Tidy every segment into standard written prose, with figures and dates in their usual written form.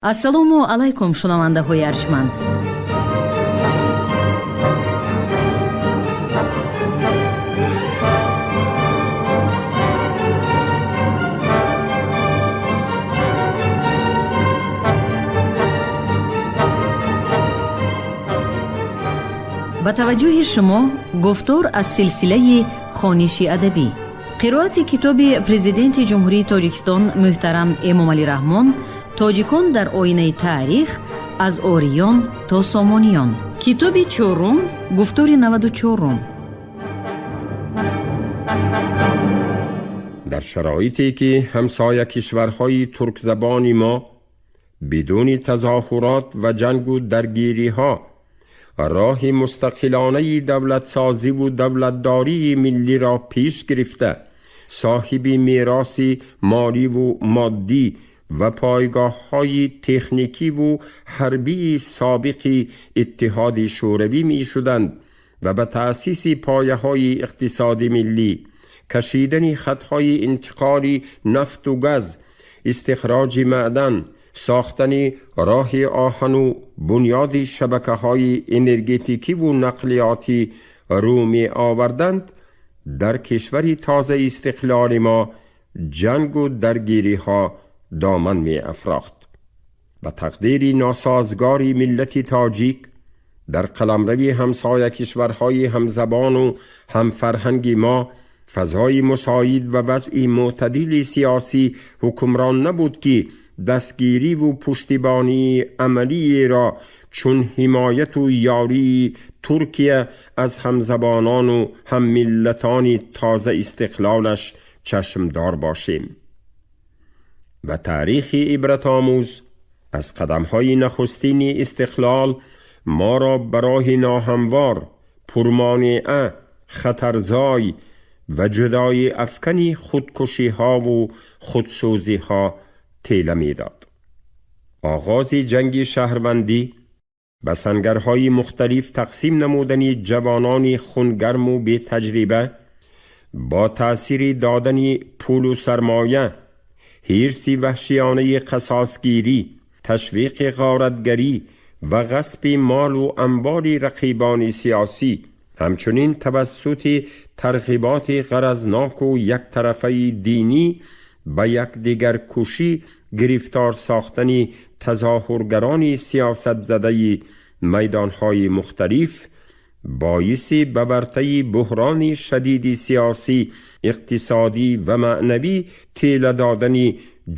Ассалому алайкум, шунавандаҳои арҷманд. Ба таваҷҷӯҳи шумо гуфтор аз силсилаи хониши адабӣ, қироати китоби Президенти Ҷумҳурии Тоҷикистон муҳтарам Эмомалӣ Раҳмон «Тоҷикон дар оинаи таърих: аз ориён то сомониён», китоби чорум, гуфтори 94-ум. Дар шароите ки ҳамсоя кишварҳои туркзабони мо бидуни тазоҳурот ва ҷангу даргириҳо роҳи мустақилонаи давлатсозиву давлатдории миллиро пеш гирифта, соҳиби мероси моливу моддӣ ва пойгоҳҳои техникиву ҳарбии собиқи Иттиҳоди Шӯравӣ мешуданд ва ба таъсиси пояҳои иқтисоди миллӣ, кашидани хатҳои интиқоли нафту газ, истихроҷи маъдан, сохтани роҳи оҳану бунёди шабакаҳои энергетикиву нақлиётӣ рӯ меоварданд, дар кишвари тозаи истиқлоли мо ҷангу даргириҳо доман меафрохт. Ба тақдири носозгори миллати тоҷик дар қаламрави ҳамсоя кишварҳои ҳамзабону ҳамфарҳанги мо фазои мусоид ва вазъи мӯътадили сиёсӣ ҳукмрон набуд, ки дастгириву пуштибонии амалиеро чун ҳимояту ёрии Туркия аз ҳамзабонону ҳаммиллатони тоза истиқлолаш чашмдор бошем. Ва таърихи ибратомӯз аз қадамҳои нахустини истиқлол моро ба роҳи ноҳамвор, пурмонеа, хатарзой ва ҷудои афкани худкушиҳову худсӯзиҳо тела медод. Оғози ҷанги шаҳрвандӣ, ба сангарҳои мухталиф тақсим намудани ҷавонони хунгарму бетаҷриба, бо таъсири додани пулу сармоя, ҳирси ваҳшиёнаи қасосгирӣ, ташвиқи ғоратгарӣ ва ғасби молу амволи рақибони сиёсӣ, ҳамчунин тавассути тарғиботи ғаразноку яктарафаи динӣ ба якдигаркушӣ гирифтор сохтани тазоҳургарони сиёсатзадаи майдонҳои мухталиф боиси ба вартаи буҳрони шадиди сиёсӣ, иқтисодӣ ва маънавӣ тела додани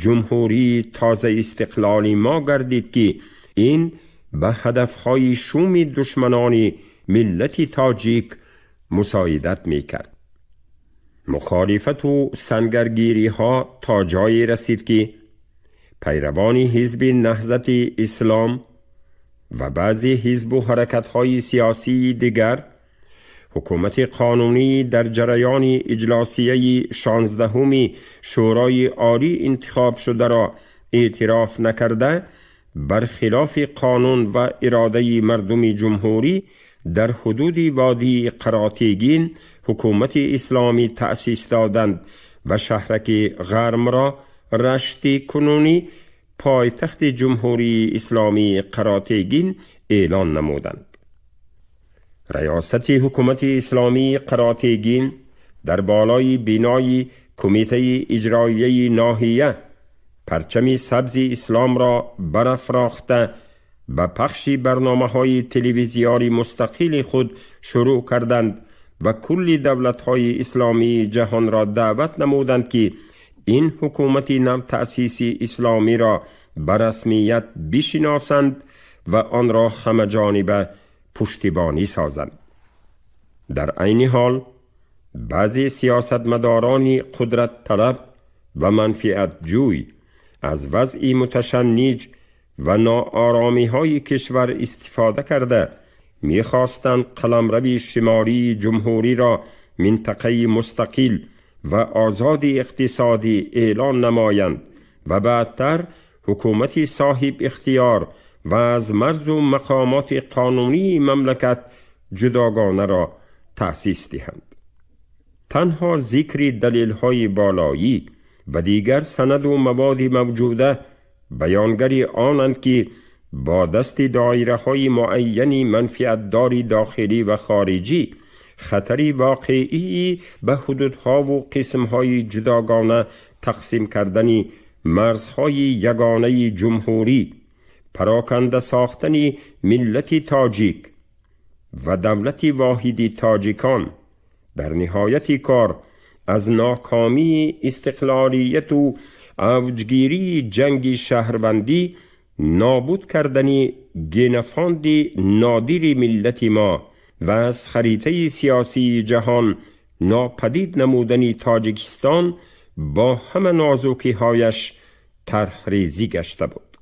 ҷумҳурии тозаистиқлоли мо гардид, ки ин ба ҳадафҳои шуми душманони миллати тоҷик мусоидат мекард. Мухолифату сангаргириҳо то ҷое расид, ки пайравони ҳизби Наҳзати Ислом ва баъзе ҳизбу ҳаракатҳои сиёсии дигар ҳукумати қонунӣ дар ҷараёни иҷлосияи 16-уми Шӯрои Олӣ интихобшударо эътироф накарда, бархилофи қонун ва иродаи мардуми ҷумҳурӣ дар ҳудуди водии Қаротегин ҳукумати исломӣ таъсис доданд ва шаҳраки Ғармро, Рашти кунунӣ, пойтахти Ҷумҳурии Исломии Қаротегин эълон намуданд. Раёсати ҳукумати исломии Қаротегин дар болои бинои кумитаи иҷроияи ноҳия парчами сабзи исломро барафрохта, ба пахши барномаҳои телевизиони мустақили худ шурӯъ карданд ва кулли давлатҳои исломии ҷаҳонро даъват намуданд, ки ин ҳукумати навтаъсиси исломиро ба расмият бишиносанд ва онро ҳамаҷониба пуштибонӣ созанд. Дар айни ҳол баъзе сиёсатмадорони қудратталаб ва манфиатҷӯй аз вазъи муташанниҷ ва нооромиҳои кишвар истифода карда, мехостанд қаламрави шимолии ҷумҳуриро минтақаи мустақил ва озоди иқтисодӣ эълон намоянд ва баъдтар ҳукумати соҳиб ихтиёр ва аз марзу мақомоти қонунии мамлакат ҷудогонаро таъсис диҳанд. Танҳо зикри далелҳои болоӣ ва дигар санаду маводи мавҷуда بیانگر آنند که با دست دایره های معین منفعتدار داخلی و خارجی خطری واقعی به حدودها و قسمهای جداگانه تقسیم کردن مرزهای یگانه جمهوری، پراکنده ساختن ملت تاجیک و دولت واحد تاجیکان، در نهایت کار از ناکامی استقلالیت و اوجگیری جنگ شهروندی، نابود کردن گنفاند نادر ملت ما و از خریطه سیاسی جهان ناپدید نمودن تاجیکستان با همه نازکی هایش طرحریزی گشته بود.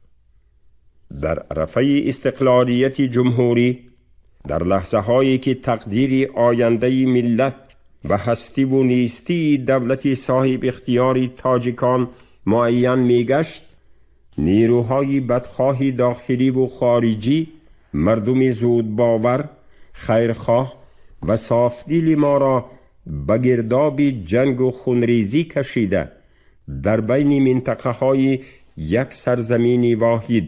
در عرفه استقلالیت جمهوری، در لحظه هایی که تقدیر آینده ملت و هستی و نیستی دولت صاحب اختیار تاجیکان معین میگشت، نیروهای بدخواه داخلی و خارجی مردم زود باور، خیرخواه و صافدل ما را به گرداب جنگ و خونریزی کشیده، در بین منطقه های یک سرزمین واحد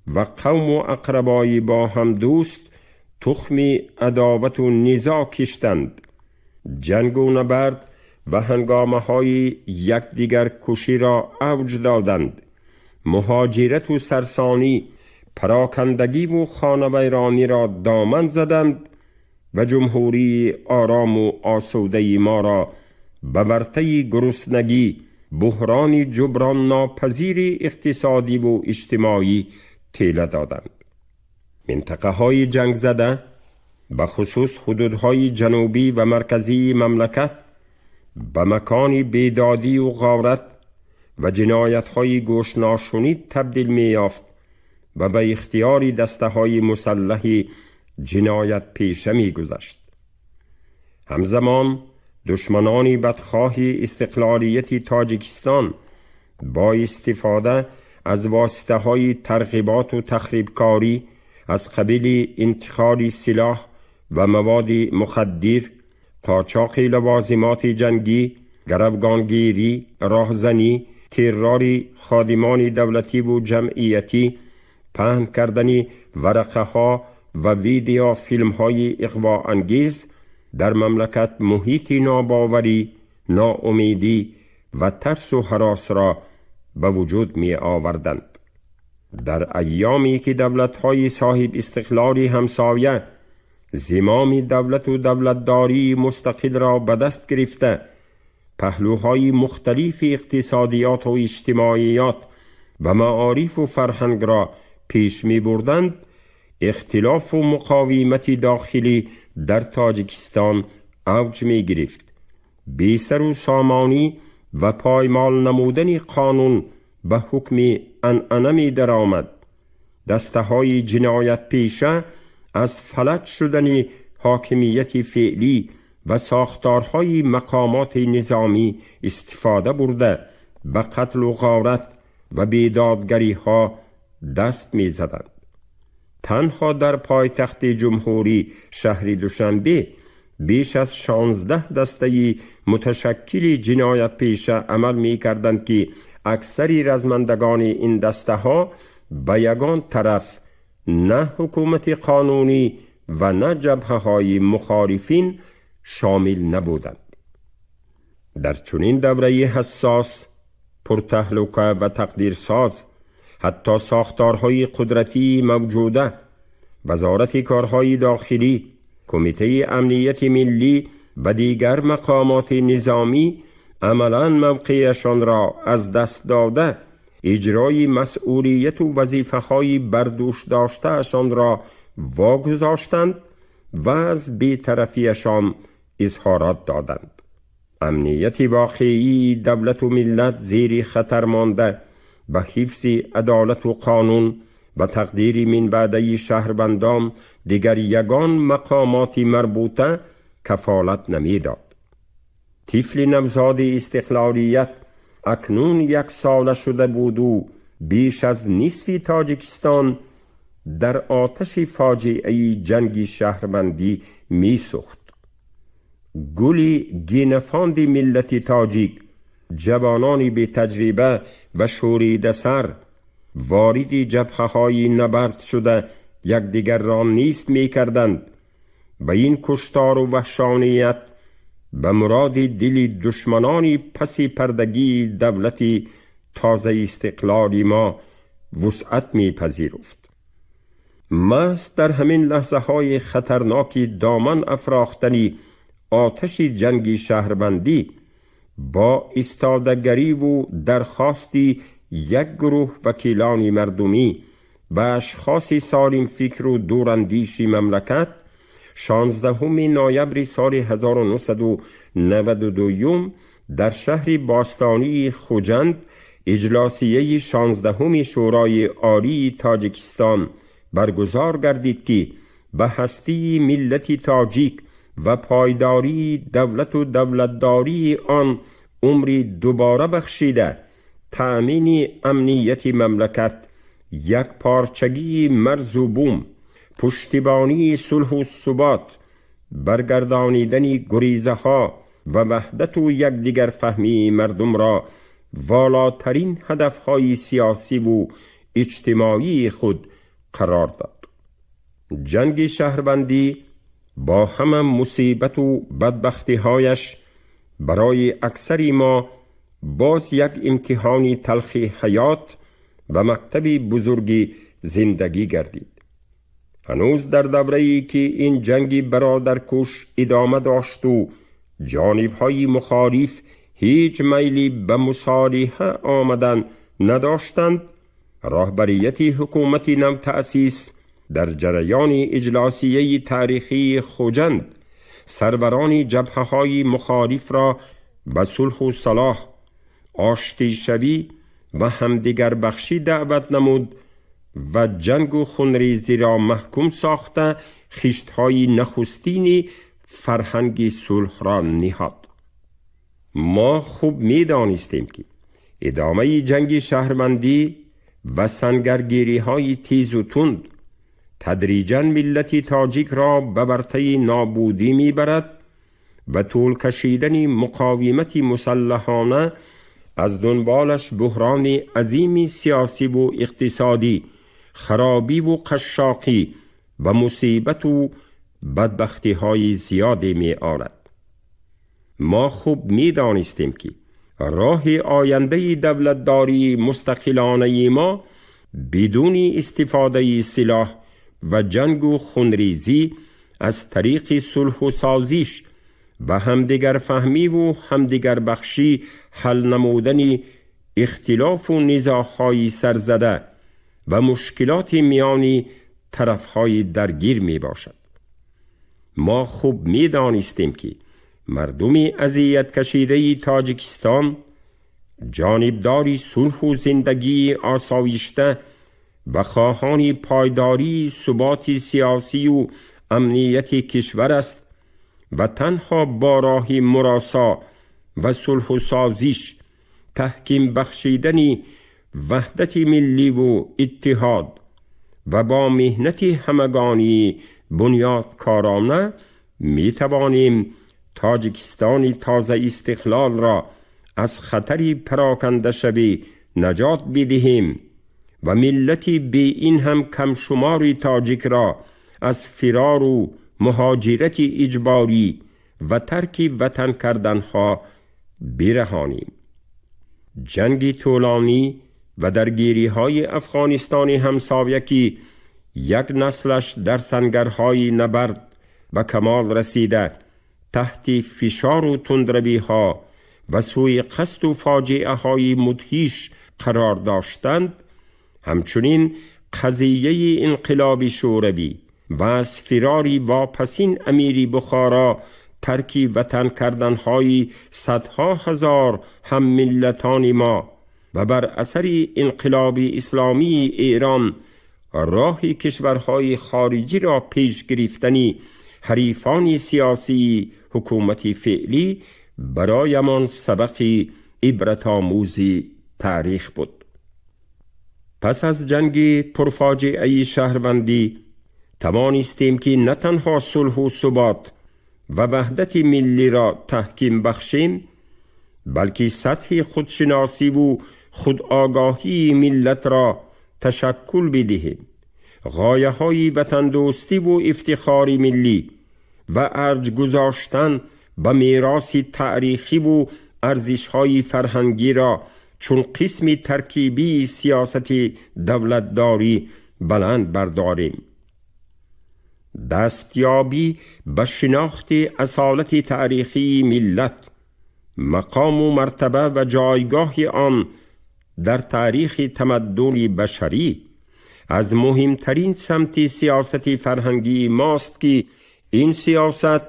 و قوم و اقربای با هم دوست تخم عداوت و نزاع کشتند. جنگ و نبرد و هنگامه های یکدیگر کشی را اوج دادند. مهاجرت و سرسانی، پراکندگی و خانه ویرانی را دامن زدند و جمهوری آرام و آسوده ما را به ورطه گرسنگی، بحران جبران ناپذیر اقتصادی و اجتماعی تیله دادند. منطقه های جنگ زده، به خصوص حدودهای جنوبی و مرکزی مملکت، به مکان بیدادی و غارت و جنایت های گوش ناشنید تبدیل می یافت و به اختیار دسته های مسلح جنایت پیشه می گذشت. همزمان دشمنان بدخواه استقلالیت تاجیکستان با استفاده از واسطه های ترغیبات و تخریبکاری از قبیل انتقال سلاح و مواد مخدر، قاچاق لوازمات جنگی، گروگانگیری، راهزنی، ترور خادمان دولتی و جمعیتی، پهن کردن ورقه ها و ویدیو فیلم های اغوا انگیز در مملکت محیط ناباوری، ناامیدی و ترس و هراس را به وجود می آوردند. در ایامی که دولت های صاحب استقلال همسایه زمام دولت و دولتداری مستقل را به دست گرفته، پهلوهای مختلف اقتصادیات و اجتماعیات و معارف و فرهنگ را پیش می بردند، اختلاف و مقاومت داخلی در تاجیکستان اوج می گرفت. بی سر و سامانی و پایمال نمودن قانون به حکم عنعنه می درآمد. دسته های جنایت پیشه از فلج شدن حاکمیت فعلی و ساختارهای مقامات نظامی استفاده برده، به قتل و غارت و بیدادگری ها دست می زدند. تنها در پایتخت جمهوری شهر دوشنبه بیش از 16 دسته متشکل جنایت پیشه عمل می کردند که اکثری رزمندگان این دسته ها به یگان طرف، نه حکومت قانونی و نه جبهه های مخالفین، شامل نبودند. در چنین دوره حساس، پرتهلکه و تقدیرساز، حتی ساختارهای قدرتی موجوده، وزارت کارهای داخلی، کمیته امنیت ملی و دیگر مقامات نظامی، عملا موقعشان را از دست داده، اجرای مسئولیت و وظیفه های بردوش داشتهشان را واگذاشتند و از بیطرفیشان اظهارات دادند. امنیت واقعی دولت و ملت زیر خطر مانده، به حفظ عدالت و قانون و تقدیر من بعده شهروندان دیگر یگان مقامات مربوطه کفالت نمیداد. طفل نوزاد استقلالیت اکنون 1 ساله شده بود و بیش از نصف تاجیکستان در آتش فاجعه جنگ شهروندی میسوخت. گل گینفاند ملت تاجیک، جوانان بی تجربه و شوریده سر، وارد جبهه های نبرد شده یکدیگر را نیست می کردند. به این کشتار و وحشانیت به مراد دل دشمنان پس پردگی دولت تازه استقلال ما وسعت می پذیرفت. محض در همین لحظه های خطرناکی دامن افراختنی آتش جنگی شهروندی با ایستادگری و درخواستی یک گروه وکیلان مردمی و اشخاص سالم فکر و دوراندیش مملکت 16 نوامبر سال 1992 در شهر باستانی خوجند اجلاسیه 16 شورای عالی تاجیکستان برگزار گردید که به هستی ملت تاجیک و پایداری دولت و دولتداری آن عمری دوباره بخشیده تأمین امنیت مملکت، یک پارچگی مرز و بوم، پشتیبانی صلح و ثبات، برگردانیدن گریزه ها و وحدت و یکدیگر فهمی مردم را والاترین هدفهای سیاسی و اجتماعی خود قرار داد. جنگ شهروندی با همه مصیبت و بدبختی هایش برای اکثر ما باز یک امتحان تلخ حیات و مکتب بزرگی زندگی گردید. هنوز در دوره‌ای که این جنگ برادرکش ادامه داشت و جانب‌های مخالف هیچ میلی به مصالحه آمدن نداشتند، راهبریت حکومت نو تأسیس در جریان اجلاسیه تاریخی خوجند سروران جبهه های مخالف را به صلح و صلاح، آشتی شوی و همدیگر بخشی دعوت نمود و جنگ و خونریزی را محکوم ساخته خشت‌های نخستین فرهنگ صلح را نهاد. ما خوب می دانستیم که ادامه جنگ شهروندی و سنگرگیری های تیز و تند تدریجاً ملت تاجیک را به ورطه نابودی می برد و طول کشیدن مقاومت مسلحانه از دنبالش بحران عظیم سیاسی و اقتصادی، خرابی و قشاقی و مصیبت و بدبختی های زیادی می آرد. ما خوب می دانستیم که راه آینده دولتداری مستقلانه ما بدون استفاده سلاح و جنگ و خونریزی از طریق صلح و سازش و همدیگر فهمی و همدیگر بخشی حل نمودن اختلاف و نزاع‌های سرزده و مشکلات میانی طرفهای درگیر می باشد. ما خوب می دانستیم که مردم اذیت کشیده تاجیکستان جانبدار صلح و زندگی آسایشته و خواهان پایداری ثبات سیاسی و امنیت کشور است و تنها با راه مراسا و صلح و سازش، تحکیم بخشیدن وحدت ملی و اتحاد و با مهنت همگانی بنیادکارانه می توانیم تاجیکستان تازه استقلال را از خطر پراکنده شوی نجات بدهیم و ملت بی این هم کم شمار تاجیک را از فرار و مهاجرت اجباری و ترک وطن کردنها برهانیم. جنگ طولانی و درگیری های افغانستان همسایه که یک نسلش در سنگرهای نبرد به کمال رسیده، تحت فشار و تندروی ها و سوی قصد و فاجعه های مدهیش قرار داشتند، همچنین قضیه انقلاب شوروی و از فراری واپسین امیری بخارا ترکی وطن کردنهای صدها هزار هم ملتان ما و بر اثر انقلاب اسلامی ایران راه کشورهای خارجی را پیش گرفتنی حریفان سیاسی حکومت فعلی برایمان سبق عبرت‌آموزی تاریخ بود. پس از جنگ پرفاجعه شهروندی توانستیم که نه تنها صلح و ثبات و وحدت ملی را تحکیم بخشیم، بلکه سطح خودشناسی و خودآگاهی ملت را ташаккул бидиҳем, ғояҳои ватандӯстиву ифтихори миллӣ ва арҷ гузоштан ба мероси таърихиву арзишҳои фарҳангиро чун қисми таркибии сиёсати давлатдорӣ баланд бардорем. Дастёбӣ ба шинохти асолати таърихии миллат, мақому мартаба ва ҷойгоҳи он дар таърихи тамаддуни башарӣ аз муҳимтарин самти сиёсати фарҳангии мост, ки ин сиёсат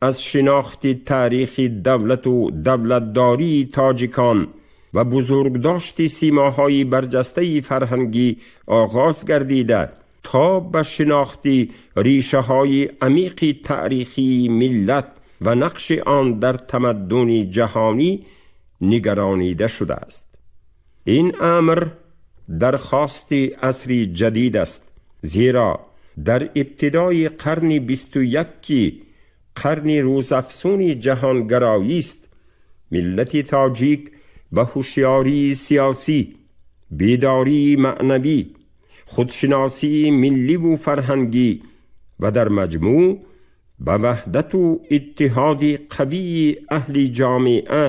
аз шинохти таърихи давлату давлатдории тоҷикон ва бузургдошти симоҳои барҷастаи фарҳангӣ оғоз гардида, то ба шинохти решаҳои амиқи таърихии миллат ва нақши он дар тамаддуни ҷаҳонӣ нигаронида шудааст. Ин амр дархости асри ҷадид аст, зеро дар ибтидои қарни 21, ки қарни рӯзафзуни ҷаҳонгароист, миллати тоҷик ба ҳушёрии сиёсӣ, бедории маънавӣ, худшиносии милливу фарҳангӣ ва дар маҷмӯъ ба ваҳдату иттиҳоди қавии аҳли ҷомеа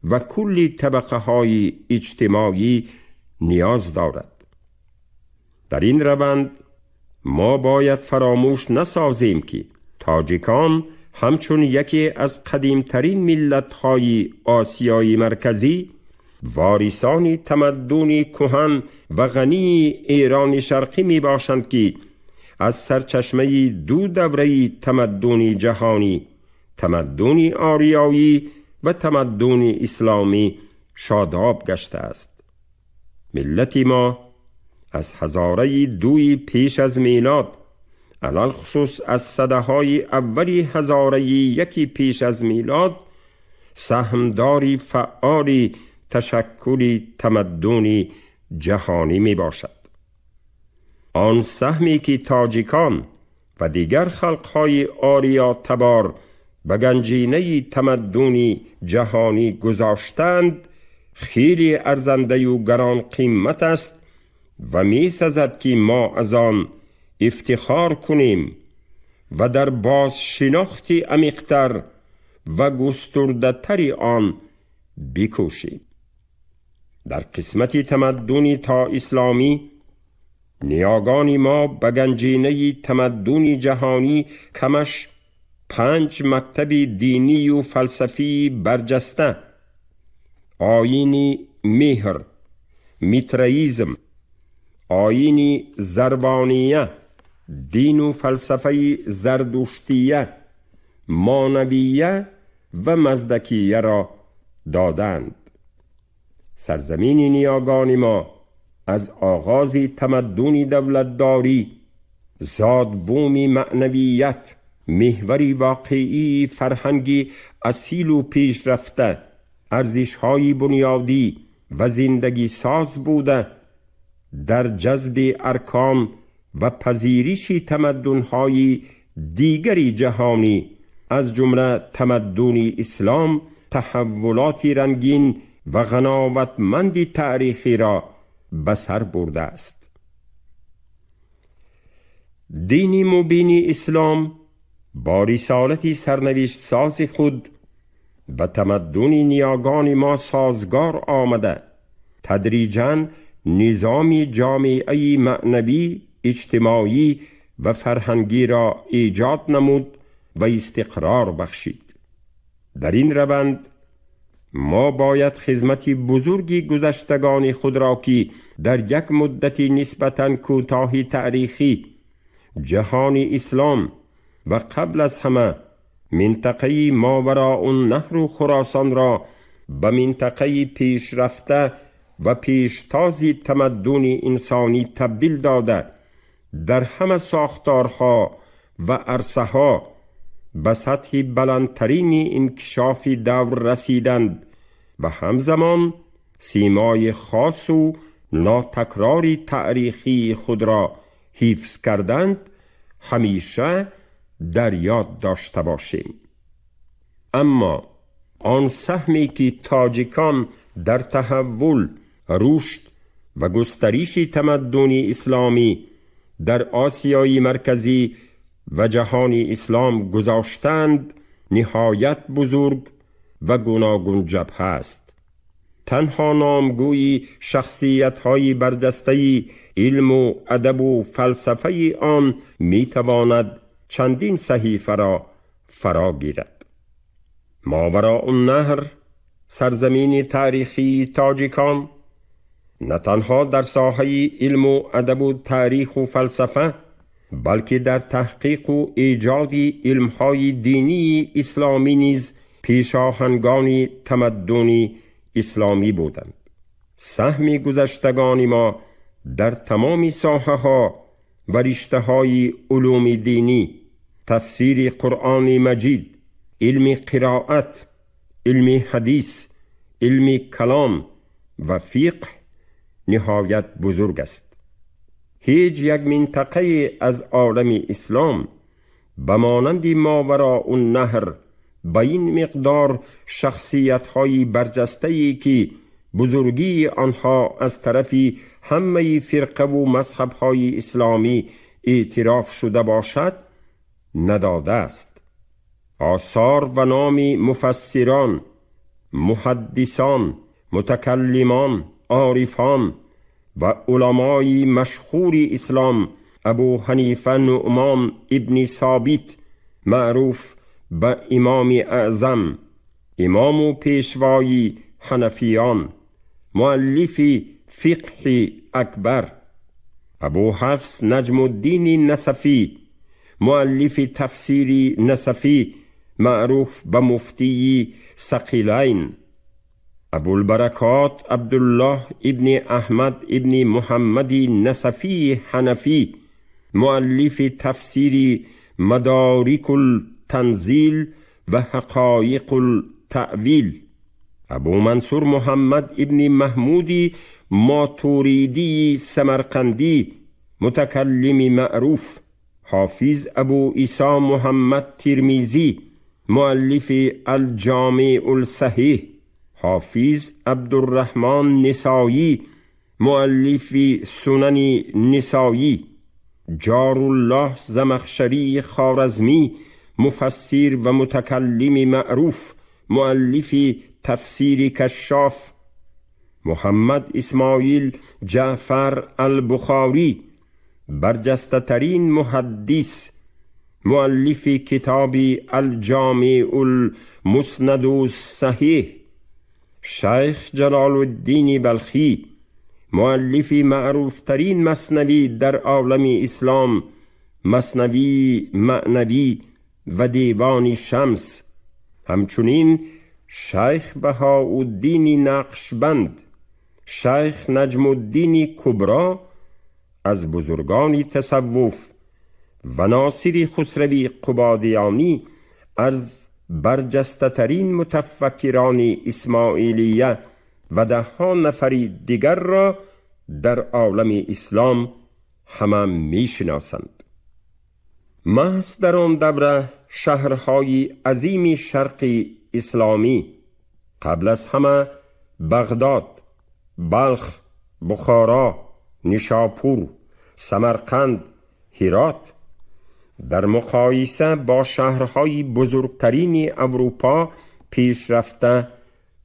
ва кулли табақаҳои иҷтимоӣ ниёз дорад. Дар ин раванд мо бояд фаромӯш насозем, ки тоҷикон ҳамчун яке аз қадимтарин миллатҳои осиёи марказӣ, ворисони тамаддуни кӯҳан ва ғании Эрони Шарқӣ мебошанд, ки аз сарчашмаи ду давраи тамаддуни ҷаҳонӣ, тамаддуни ориёӣ ва тамаддуни исломӣ, шодоб гаштааст. Миллати мо аз ҳазораи дуи пеш аз мелод, алалхусус аз садаҳои аввали ҳазораи яки пеш аз мелод, саҳмдори фаъоли ташаккули тамаддуни ҷаҳонӣ мебошад. Он саҳме ки тоҷикон ва дигар халқҳои ориётабор ба ганҷинаи тамаддуни ҷаҳонӣ гузоштанд, хеле арзандаю гаронқимат аст ва месазад, ки мо аз он ифтихор кунем ва дар бозшинохти амиқтар ва густурдатари он бикӯшем. Дар қисмати тамаддуни то исломӣ ниёгони мо ба ганҷинаи тамаддуни ҷаҳонӣ камаш панҷ мактаби динию фалсафии барҷаста, оини Меҳр, митраизм, оини Зарвония, дину фалсафаи зардуштия, монавия ва маздакияро доданд. Сарзамини ниёгони мо аз оғози тамаддуни давлатдорӣ зодбуми маънавият, меҳвари воқеии фарҳанги асилу пешрафта, арзишҳои бунёдӣ ва зиндагисоз буда, дар ҷазби аркон ва пазириши тамаддунҳои дигари ҷаҳонӣ, аз ҷумла тамаддуни ислом, таҳаввулоти рангин ва ғановатманди таърихиро ба сар бурдааст. Дини мубини ислом бо рисолати сарнавиштсози худ ба тамаддуни ниёгони мо созгор омада, тадриҷан низоми ҷомеаи маънавӣ, иҷтимоӣ ва фарҳангиро эҷод намуд ва истиқрор бахшид. Дар ин раванд мо бояд хизмати бузурги гузаштагони худро, ки дар як муддати нисбатан кӯтоҳи таърихӣ ҷаҳони ислом ва қабл аз ҳама минтақаи Мовароуннаҳру Хуросонро ба минтақаи пешрафта ва пештози тамаддуни инсонӣ табдил дода, дар ҳама сохторҳо ва арсаҳо ба сатҳи баландтарини инкишофи давр расиданд ва ҳамзамон симои хосу нотакрори таърихии худро ҳифз карданд, ҳамеша дар ёд дошта бошем. Аммо он саҳме ки тоҷикон дар таҳаввул, рушд و گسترش تمدن اسلامی در آسیای مرکزی و جهان اسلام گذاشتند نهایت بزرگ و گوناگون جبهه است. تنها نامگویی شخصیت‌های برجسته علم و ادب و فلسفه آن می‌تواند چندین صحیفه را فرا گیرد. ماوراء النهر، سرزمین تاریخی تاجیکان، نه تنها در ساحه علم و ادب و تاریخ و فلسفه، بلکه در تحقیق و ایجاد علم‌های دینی اسلامی نیز پیشاهنگان تمدن اسلامی بودند. سهم گذشتگان ما در تمام ساحه ها و رشته های علوم دینی، تفسیر قرآن مجید، علم قرائت، علم حدیث، علم کلام و فقه نهایت بزرگ است. هیچ یک منطقه از عالم اسلام به مانند ماوراء النهر به این مقدار شخصیت‌های برجسته‌ای که بزرگی آنها از طرف همه فرقه و مذهب‌های اسلامی اعتراف شده باشد نداده است. آثار و نام مفسران، محدثان، متکلمان، عارفان و علمای مشهور اسلام ابو حنیفه نعمان ابن ثابت معروف به امام اعظم، امام و پیشوای حنفیان، مؤلف فقه اکبر، ابو حفص نجم الدین نسفی، مؤلف تفسیر نسفی معروف به مفتی ثقلین، ابوالبرکات عبدالله ابن احمد ابن محمد نسفی حنفی، مؤلف تفسیر مدارک التنزیل و حقایق التأویل، ابو منصور محمد ابن محمود ماتوریدی سمرقندی، متکلم معروف، حافظ ابو عیسی محمد ترمذی، مؤلف الجامع الصحیح، حافظ عبدالرحمن نسایی، مؤلف سنن نسایی، جارالله زمخشری خوارزمی، مفسر و متکلم معروف، مؤلف تفسیر کشاف، محمد اسماعیل جعفر البخاری، برجسته ترین محدث، مؤلف کتاب الجامع المسند الصحیح، شیخ جلال الدین بلخی، مؤلف معروف ترین مثنوی در عالم اسلام، مثنوی معنوی و دیوان شمس، همچنین شیخ بهاءالدین نقشبند، شیخ نجم الدین کبرا از بزرگان تصوف و ناصر خسروی قبادیانی از برجسته ترین متفکران اسماعیلیه و ده ها نفر دیگر را در عالم اسلام همه می شناسند. محض در آن دوره شهرهای عظیم شرق اسلامی قبل از همه بغداد، بلخ، بخارا، نیشاپور، سمرقند، هرات در مقایسه با شهرهای بزرگترین اروپا پیشرفته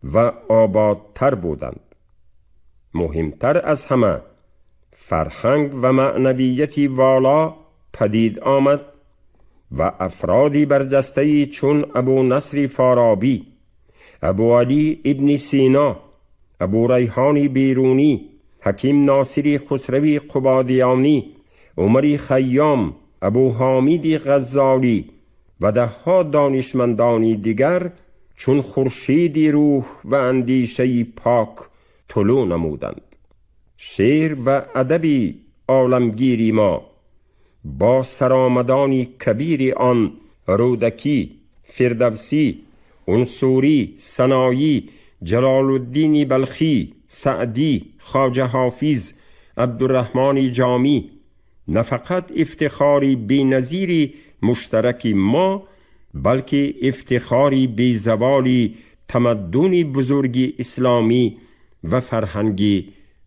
و آبادتر بودند. مهمتر از همه فرهنگ و معنویت والا پدید آمد و افرادی برجسته‌ای چون ابو نصر فارابی، ابو علی ابن سینا، ابو ریحان بیرونی، حکیم ناصر خسروی قبادیانی، عمر خیام، ابو حامد غزالی و ده ها دانشمندانی دیگر چون خورشید روح و اندیشه پاک طلوع نمودند. شعر و ادب عالمگیری ما با سرآمدان کبیر آن رودکی، فردوسی، عنصری، سنایی، جلال الدین بلخی، سعدی، خواجه حافظ، عبدالرحمن جامی نه فقط افتخاری بی‌نظیر مشترک ما، بلکه افتخاری بی‌زوال تمدن بزرگ اسلامی و فرهنگ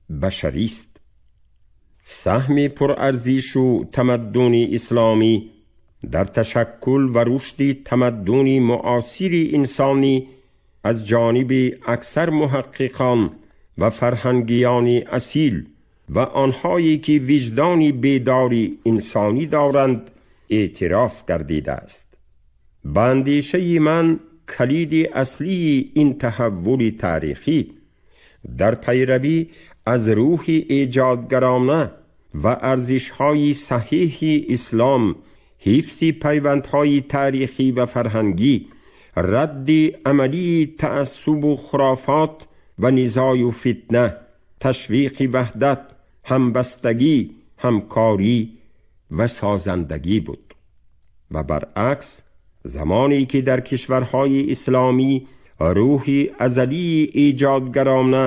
башарӣ аст. Саҳми пурарзишу тамаддуни исломӣ дар ташаккул ва рушди тамаддуни муосири инсонӣ аз ҷониби аксар муҳаққиқон ва фарҳангиёни асил ва онҳое ки виҷдони бедори инсонӣ доранд эътироф гардидааст. Ба андешаи ман, калиди аслии ин таҳаввули таърихӣ дар пайравӣ аз рӯҳи эҷодгарона ва арзишҳои саҳиҳи ислом, ҳифзи пайвандҳои таърихӣ ва фарҳангӣ, радди амалии таассубу хурофот ва низою фитна, ташвиқи ваҳдат, ҳамбастагӣ, ҳамкорӣ ва созандагӣ буд. Ва баръакс, замоне ки дар кишварҳои исломӣ рӯҳи азалии эҷодгарона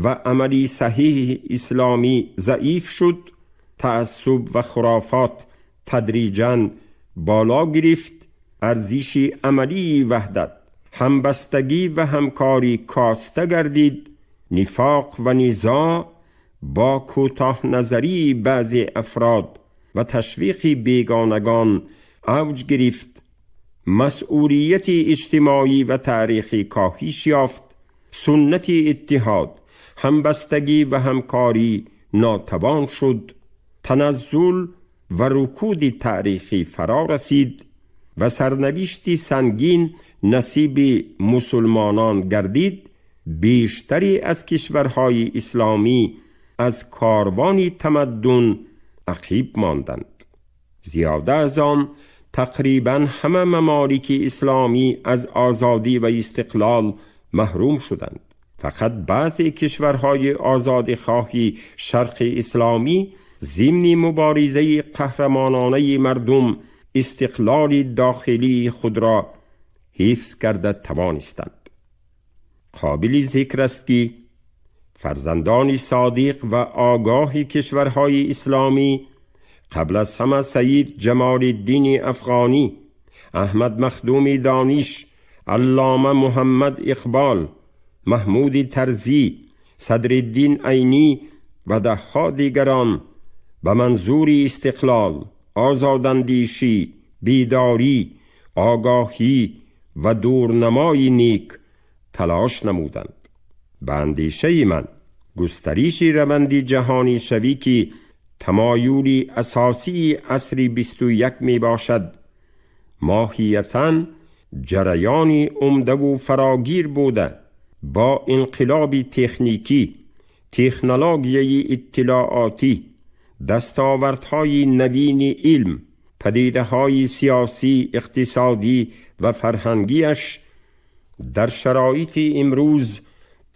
ва амали саҳиҳи исломӣ заиф шуд, таассуб ва хурофот тадриҷан боло гирифт, арзиши амалии ваҳдат, ҳамбастагӣ ва ҳамкорӣ коста гардид, нифоқ ва низоъ бо кӯтоҳназарии баъзе афрод ва ташвиқи бегонагон авҷ гирифт, масъулияти иҷтимоӣ ва таърихӣ коҳиш ёфт, суннати иттиҳод, ҳамбастагӣ ва ҳамкорӣ нотавон шуд, таназзул ва рукуди таърихӣ фаро расид ва сарнавишти сангин насиби мусулмонон гардид. Бештаре аз кишварҳои исломӣ аз корвони тамаддун ақиб монданд. Зиёда аз он, тақрибан ҳама мамолики исломӣ аз озодӣ ва истиқлол маҳрум шуданд. Фақат баъзе кишварҳои озодихоҳи шарқи исломӣ зимни муборизаи қаҳрамононаи мардум истиқлоли дохилии худро ҳифз карда тавонистанд. Қобили зикр аст, ки фарзандони содиқ ва огоҳи кишварҳои исломӣ, қабл аз ҳама Саид Ҷамолиддини Афғонӣ, Аҳмад Махдуми Дониш, Аллома Муҳаммад Иқбол, Маҳмуди Тарзӣ, Садриддин Айнӣ ва даҳҳо дигарон ба манзури истиқлол, озодандешӣ, бедорӣ, огоҳӣ ва дурнамои нек талош намуданд. Ба андешаи ман, густариши раванди ҷаҳонишавӣ, ки тамоюли асосии асри 21 мебошад, моҳиятан ҷараёни умдаву фарогир буда, бо инқилоби техникӣ, технологияи иттилоотӣ, дастовардҳои навини илм, падидаҳои сиёсӣ, иқтисодӣ ва фарҳангиаш дар шароити имрӯз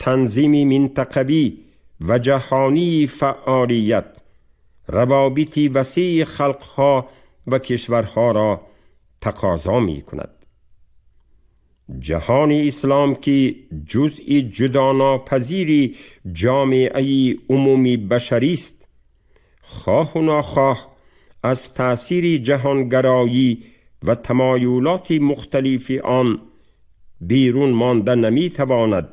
танзими минтақавӣ ва ҷаҳонии фаъолият, равобити васеи халқҳо ва кишварҳоро тақозо мекунад. Ҷаҳони ислом, ки ҷузъи ҷудонопазири ҷомеаи умумии башарист, хоҳу нохоҳ аз таъсири ҷаҳонгароӣ ва тамоюлоти мухталифи он берун монда наметавонад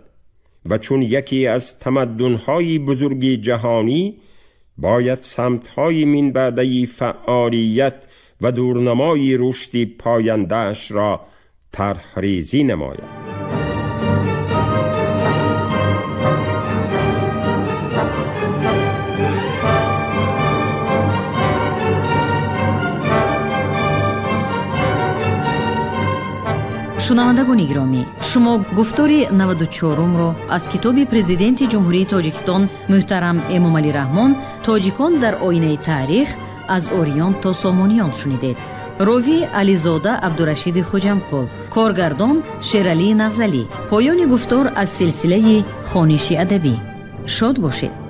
ва чун яке аз тамаддунҳои бузурги ҷаҳонӣ бояд самтҳои минбаъдаи фаъолият ва дурнамои рушди пояндаашро тарҳрезӣ намояд. Шунавандагони гиромӣ, шумо гуфтори 94-умро аз китоби Президенти Ҷумҳурии Тоҷикистон муҳтарам Эмомалӣ Раҳмон «Тоҷикон дар оинаи таърих: аз ориён то сомониён» шунидед. Ровӣ Ализода Абдурашиди Хуҷамқул, коргардон Шералии Нағзалӣ. Поёни гуфтор аз силсилаи хониши адабӣ. Шод бошед.